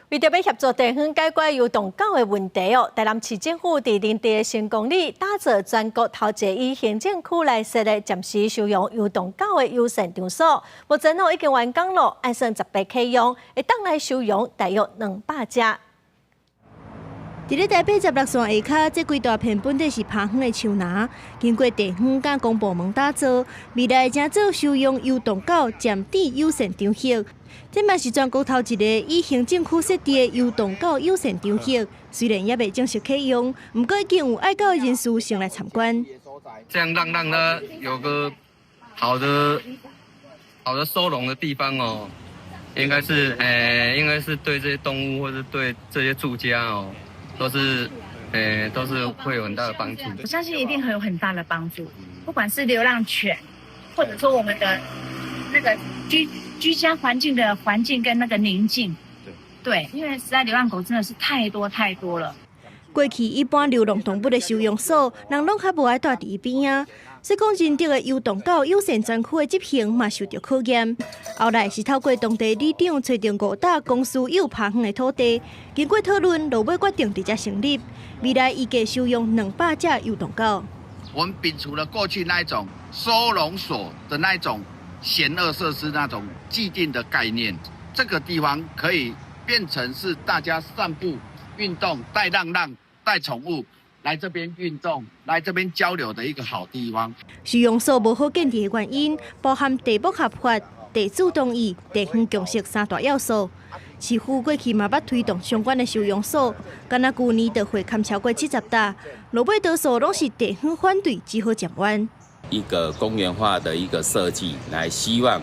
為著欲協助地方解決遊動狗的問題哦，台南市政府佇仁德的成功里打造全國頭一个以行政區來設的暫時收容遊動狗的友善場所，目前哦已經完工咯，按算10月啟用，會當來收容大約200隻。佇咧台北16線下跤，這幾大片本底是拋荒的樹林，經過地方佮公部門打造，未來將做收容遊動狗暫置友善場域。這嘛是全國頭一个以行政區設置的遊動狗友善場域。雖然猶未正式啟用，毋過已經有愛狗的人士先來參觀。這樣讓它有個好的收容的地方哦，應該是對這些動物或者對這些住家哦，都是會有很大的幫助。我相信一定會有很大的幫助，不管是流浪犬，或者說我們的那個居家環境的環境跟那個寧靜。對，因為實在流浪狗真的是太多太多了。過去一般流浪動物的收容所，人攏較無愛蹛佇伊邊仔，所以講仁德的遊動狗友善專區的執行嘛受著考驗。後來是透過當地里長揣著五搭公私有拋荒的土地，經過討論，落尾決定佇遮成立。未來預計收容200隻遊動狗。我們摒除了過去那一種收容所的那一種險惡設施那種既定的概念，這個地方可以變成是大家散步、運動、帶浪浪、帶寵物來這邊運動、來這邊交流的一個好地方。收容所無好建置的原因，包含地目合法、地主同意、地方共識三大要素。市府過去嘛捌推動相關的收容所，敢若舊年就會勘超過70搭，落尾多數攏是地方反對，只好暫緩。一個公園化的一個設計，來希望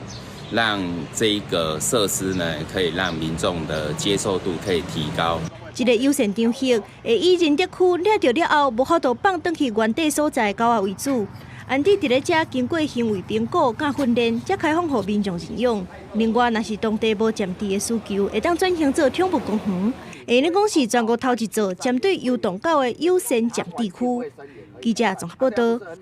讓這個設施呢，可以讓民眾的接受度可以提高。這個友善場域會以仁德區領著了後，無法度放轉去原地所在的狗仔為主。安置佇咧遮經過行為評估佮訓練，才開放予民眾認養。另外，若是當地無暫置的需求，會當轉型做寵物公園。會用講是全國頭一座針對遊動狗的友善暫置區。記者綜合報導。